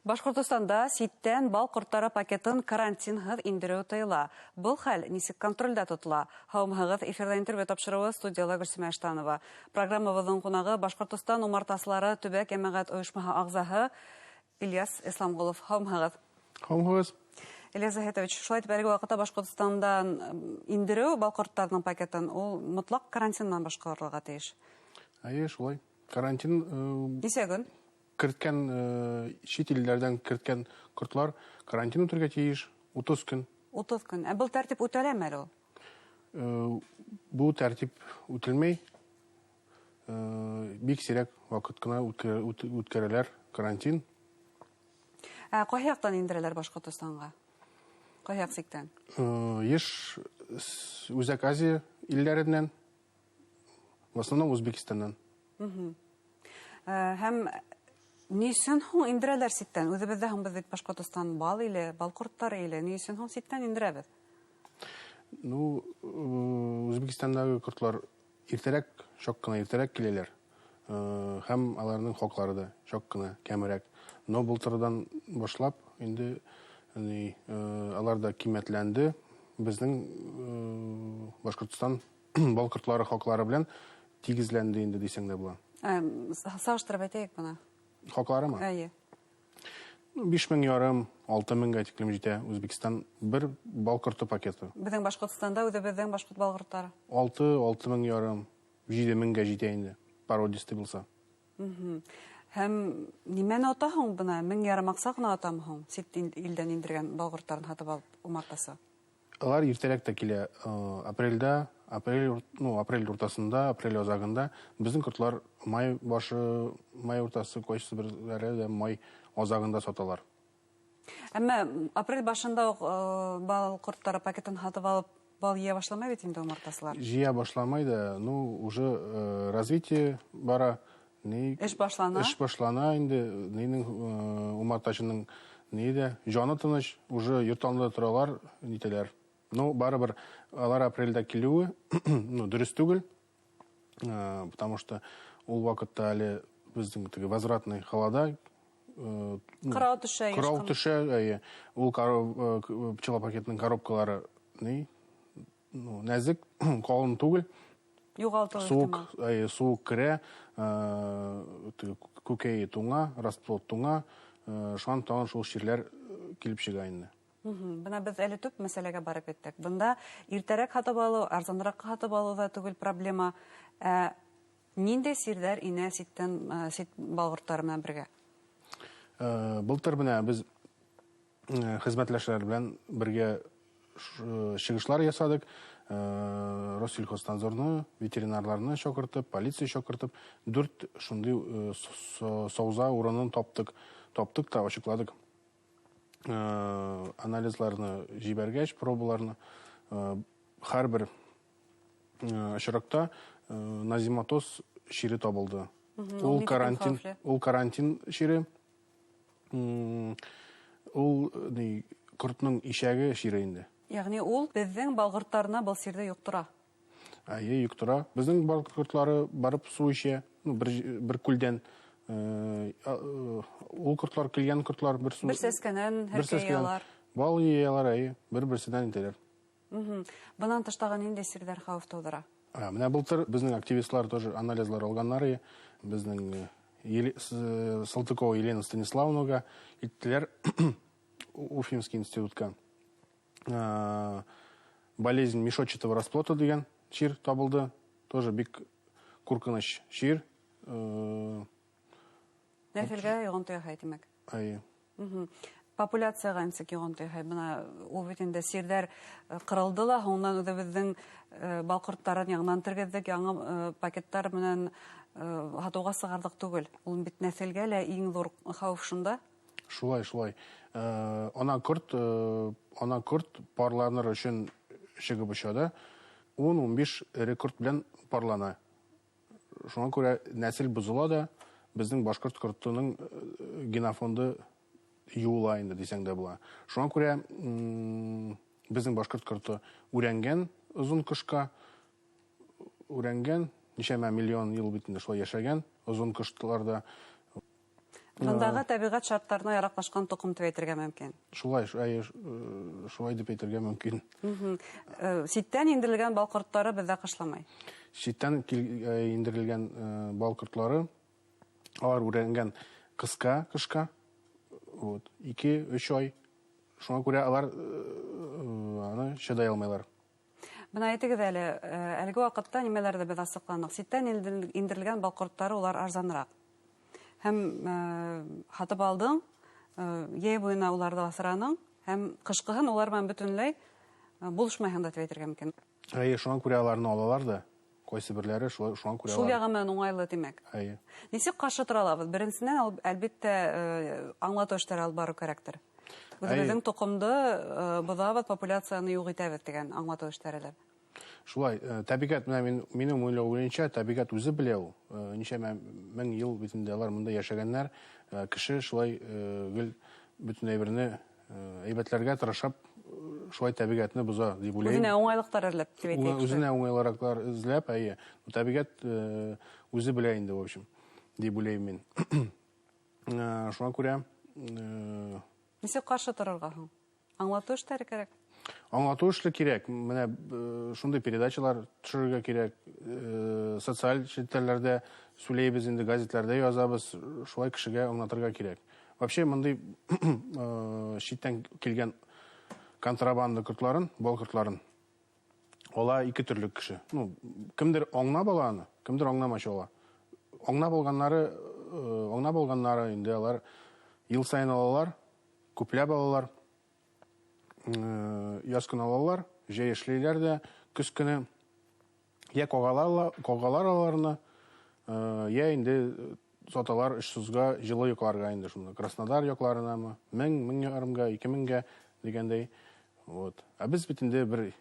Башҡортостанда ситтән бал ҡорттары пакетын карантинһыҙ индереү тыйыла. Был хәл нисек контролдә тотола? Һаумыһығыҙ, эфирҙа интервью тапшырыуы, студияла Гөлсимә Иштанова. Программабыҙҙың ҡунағы Башҡортостан умартасылары төбәк йәмәғәт ойошмаһы ағзаһы Ильяс Исламғолов. Һаумыһығыҙ. Һаумыһығыҙ. Ильяс Заһитович, шулай итеп, әлеге ваҡытта Башҡортостандан индереү бал ҡорттарының пакетын ул мотлаҡ карантин менән башҡарылырға тейеш. Эйе, шулай. Карантин нисә көн? Керткән, сит илдәрҙән керткән ҡортлар карантин үтергә тейеш 30 көн. 30 көн. Ә был тәртип үтәләме әле ул? Был тәртип үтелмәй. Бик сирәк ваҡыт ҡына үткәрәләр карантин. Ә ҡайһы яҡтан индерәләр Башҡортостанға? Ҡайһы яҡ сиктән? Йыш Үҙәк Азия илдәренән, в основном Үзбәкстаннан. Һәм ни өсөн һуң индерәләр ситтән? Үҙебеҙҙә һуң, беҙ бит Башҡортостан бал иле, бал ҡорттары иле. Ни өсөн һуң ситтән индерәбеҙ? Ну, Үзбәкстандағы ҡортлар иртәрәк, чак ҡына иртәрәк киләләр. Һәм аларның хаҡлары да чак ҡына кәмерәк. Но былтырҙан башлап инде алар да ҡиммәтләнде. Беҙҙең Башҡортостан бал ҡортлары хаҡлары белән тигеҙләнде инде тисәң дә була. Сағыштырып әйтәйек бына. Хаҡларымы? Эйе. 5500, 6000гә тиклем етә Үзбәкстан бер бал ҡорто пакеты. Беҙҙең Башҡортостанда үҙебеҙҙең башҡорт бал ҡорттары. 6, 6500, 7000гә етә инде, породистый булса. Һәм нимәне ота һуң бына? 1500 аҡса ғына отамы һуң? Сит илдән индергән бал ҡорттарын һатып алып умартасы. Алар иртәрәк тә килә. Апрельдә, апрель, ну, апрель уртасында, апрель аҙағында беҙҙең ҡортлар май башы, май уртасы, ҡайсы берҙәре ҙә май аҙағында саталар. Әммә апрель башында уҡ бал ҡорттары пакетын һатып алып бал йыя башламай бит инде умартасылар. Йыя башламай да, ну, уже развитие бара. Эш башлана. Эш башлана инде, нинең умартасының ни дә, җаны тыныч, уже йорт алдында торалар, нитәләр. Ну, барыбер алар апрельдә килүе, ну, дөрес түгел, потому что ул ваҡытта әле беҙҙең теге возвратный холода, Ҡырау төшә, ҡырау төшә, эйе. Ул пчела пакетының коробкалары ни, ну, нәҙек, ҡалын түгел. Юғалтыу суыҡ, суыҡ керә, күкәйе туңа, расплод туңа, шунан тағын шул сирләр килеп сыға инде. Бына беҙ әле төп мәсьәләгә барып еттек. Бында иртәрәк һатып алыу, арзаныраҡ һатып алыу ҙа түгел проблема. Ниндәй сирҙәр инә ситтән, сит бал ҡорттары менән бергә? Былтыр бына беҙ хеҙмәтләшләр белән бергә сығышлар ясадыҡ. Россельхознадзорны, ветеринарларны чакыртып, полиция чакыртып, 4 шундай сауза урынын таптыҡ. Таптыҡ та асыҡланыҡ. Анализларны җибәргәч, пробаларны, һәр бер очракта нозематоз чире табылды. Ул карантин, ул карантин чире, ул ни, ҡортның ишәге чире инде. Ягъни ул беҙҙең бал ҡорттарына был сирҙе йоҡтора. Әйе, йоҡтора. Беҙҙең бал ҡортлары барып сыу эсә, ну, бер күлдән. Ул ҡортлар килгән ҡортлар бер су. Бер сәскәнән һәркәй йыялар. Бал йыялар, әйе, бер-берсенән итәләр. Бынан тыш тағы ниндәй сирҙәр хәүеф тыуҙыра? Менә былтыр беҙҙең активистлар тоже анализлар алғаннар ине. Беҙҙең Салтыкова Елена Станиславовнаға иттеләр Уфимский институтка. Болезнь мешочатого расплода дигән чир табылды. Тоже бик ҡурҡыныс чир. Нәҫелгә йоғонто яһай, тимәк. Әйе. Популяцияға нисек йоғонто яһай? Бына ул бит инде сирҙәр ҡырылды ла, һуңынан үҙебеҙҙең бал ҡорттарын яңынан тергеҙҙек, яңы пакеттар менән һатыуға сығарҙыҡ түгел. Ул бит нәҫелгә лә иң ҙур хәүеф шунда. Шулай, шулай. Ана ҡорт парланыр өсөн сығып оса да, 10-15 эре ҡорт белән парлана. Шуңа күрә нәҫел боҙола да, беҙҙең башҡорт ҡортоноң генофонды юыла инде тисәң дә була. Шуңа күрә беҙҙең башҡорт ҡорто үрәнгән оҙон ҡышҡа, үрәнгән, нисәмә миллион йыл бит инде шулай йәшәгән, оҙон ҡышларҙа. Бындағы тәбиғәт шарттарына яраҡлашҡан тоҡом тип әйтергә мөмкин. Шулай, шулай дип әйтергә мөмкин. Ситтән индерелгән бал ҡорттары беҙҙә ҡышламай. Ситтән индерелгән бал ҡорттары, алар үрәнгән ҡыҫҡа ҡышҡа, вот, 2-3 ай. Шуңа күрә алар аны чыдай алмайлар. Бына әйтегеҙ әле, әлеге ваҡытта нимәләрҙе беҙ асыҡланыҡ? Ситтән индерелгән бал ҡорттары улар арзаныраҡ. Һәм һатып алдың, йәй буйына уларҙы аҫраның, һәм ҡышҡыһын улар менән бөтөнләй булышмайһың да тип әйтергә мөмкин. Әйе, шуңа күрә аларны алалар да, ҡайсы берләре шуңа күрә. Шул яғы менән уңайлы, тимәк. Әйе. Нисек ҡаршы тора алабыҙ? Беренсенән, әлбиттә, аңлатыу эштәре алып барыу кәрәктер. Үҙебеҙҙең тоҡомдо боҙабыҙ, популяцияны юҡ итәбеҙ тигән аңлатыу эштәре лә. Шулай, тәбиғәт, менә минең уйлау буйынса, тәбиғәт үҙе белә ул. Нисәмә мең йыл бит инде алар монда йәшәгәннәр. Кеше шулай гел бөтөн әйберне әйбәтләргә тырышып, шулай тәбиғәтне боҙа дип уйлайым. Үҙенә уңайлыҡтар эҙләп тип әйтәйек. Үҙенә уңайлыҡтар эҙләп, әйе. Тәбиғәт үҙе белә инде, в общем, дип уйлайым мин. Шуңа күрә нисек ҡаршы торорға һуң? Аңлатыу эштәре кәрәк. Аңлатыу эшле кирәк. Менә шундай передачалар төшерергә кирәк. Социаль челтәрләрдә сөйләйбез инде, газетләрдә язабыз, шулай кешегә аңлатырга кирәк. Вообще мондый читтән килгән контрабанда кортларын, бал кортларын ала ике төрле кеше. Ну, кемдер аңлап ала аны, кемдер аңламашы ала. Аңлап алганнары инде алар ел сайын алалар, күпләп алалар. Яз көне алалар, җәй эшләйләр дә, көз көне я когалар аларны, я инде саталар эшсезгә, җылы якларга инде шунда. Краснодар якларынамы, 1000, 1500-га, 2000-гә дигәндәй. Вот. Ә без бит инде бер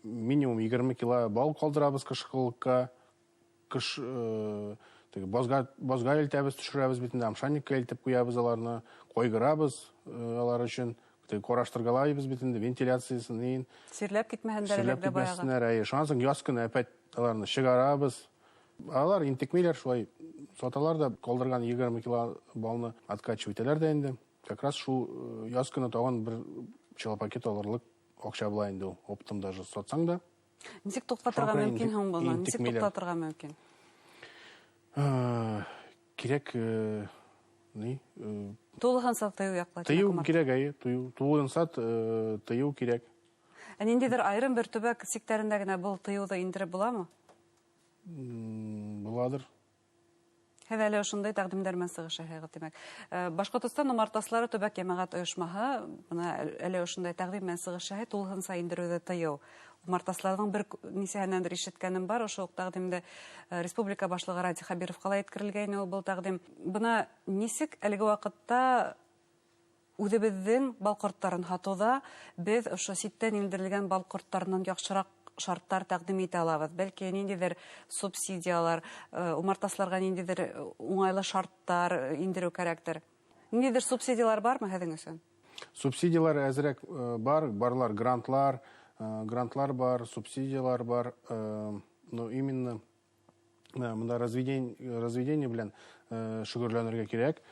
минимум 20 кило бал калдырабыз кышкылыкка, кыш теге базга илтәбез, төшерәбез бит инде, амшаникка илтеп куябыз аларны, койгырабыз алар өчен. Ҡараштырғалайбыҙ бит инде, вентиляциясын ин. Сирләп китмәһендәр әле баяғы. Китмәһендәр, әйе. Шунан һуң яз көнө әпәт аларны сығарабыҙ. Алар интекмәйләр, шулай саталар да, ҡалдырған 20 кило балны откачивать итәләр дә инде. Как раз шул яз көнө тағын бер пчелопакет алырлыҡ аҡса була инде ул. Оптом даже сатсаң да. Нисек туҡтатырға мөмкин һуң быны? Нисек туҡтатырға мөмкин? Кирәк ни? Тулыһынса тыйыу яҡлай. Тыйыу кирәк, әйе, тыйыу. Тулыһынса тыйыу кирәк. Ә ниндәйҙер айырым бер төбәк сиктәрендә генә был тыйыуҙы индереп буламы? Буладыр. Һеҙ әле ошондай тәҡдимдәр менән сығыш яһайғыҙ, тимәк. Башҡортостан умартасылары төбәк йәмәғәт ойошмаһы бына әле ошондай тәҡдим менән сығыш яһай, тулыһынса индереүҙе тыйыу. Умартасыларҙың бер нисәһенәндер ишеткәнем бар, ошо уҡ тәҡдимде республика башлығы Радий Хәбировҡа ла еткерелгәйне ул был тәҡдим. Бына нисек әлеге ваҡытта үҙебеҙҙең бал ҡорттарын һатыуҙа беҙ ошо ситтән индерелгән бал ҡорттарынан яҡшыраҡ шарттар тәҡдим итә алабыҙ? Бәлки ниндәйҙер субсидиялар, умартасыларға ниндәйҙер уңайлы шарттар индереү кәрәктер. Ниндәйҙер субсидиялар бармы һеҙҙең өсөн? Субсидиялар әҙерәк бар, барлар грантлар, грантлар бар, субсидиялар бар, но именно мында разведение белән шөгыльләнергә кирәк.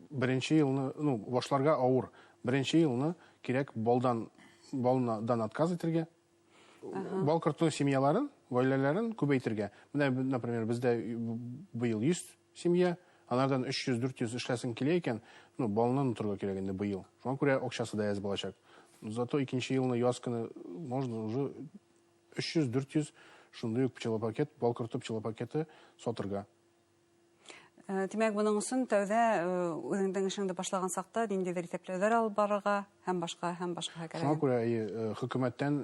Беренче елны, ну, башларга авыр. Беренче елны кирәк балдан отказ итергә. Бал кортының семьяларын, гаиләләрен күбәйтергә. Менә, например, бездә быел 100 семья, анардан 300-400 эшләсен килә икән, ну, балны онытырга кирәк инде быел. Шуңа күрә акчасы да әз булачак. Зато икенче елны яз көне можно уже 300-400 шундый ук пчелопакет, бал корты пчелопакеты сатырга. Тимәк, бының өсөн тәүҙә үҙеңдең эшеңде башлаған саҡта ниндәйҙер иҫәпләүҙәр алып барырға һәм башҡа, һәм башҡа кәрәк. Шуңа күрә, хөкүмәттән,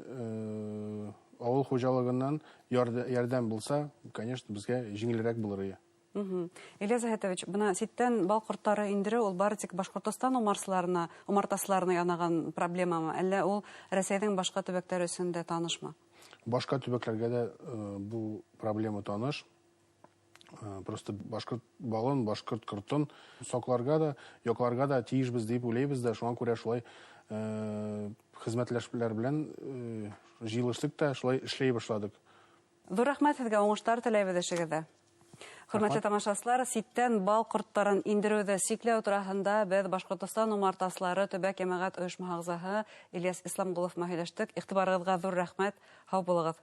ауыл хужалығынан ярҙам булса, конечно, беҙгә еңелерәк булыр ине. Ильяс Заһитович, бына ситтән бал ҡорттары индереү ул бары тик Башҡортостан умартасыларына янаған проблемамы, әллә ул Рәсәйҙең башҡа төбәктәре өсөн дә танышмы? Башҡа төбәктәргә дә был проблема таныш. Просто башҡорт балын, башҡорт ҡортон саҡларға да, яҡларға да тейешбеҙ тип уйлайбыҙ ҙа, шуңа күрә шулай хеҙмәтләшләр белән йыйылыштыҡ та шулай эшләй башланыҡ. Ҙур рәхмәт һеҙгә, уңыштар теләйбеҙ эшегеҙҙә. Хөрмәтле тамашасылар, ситтән бал ҡорттарын индереүҙе сикләү тураһында беҙ Башҡортостан умартасылары төбәк йәмәғәт ойошмаһы ағзаһы Ильяс Исламғолов менән һөйләштек. Иғтибарығыҙға ҙур рәхмәт. Һау булығыҙ.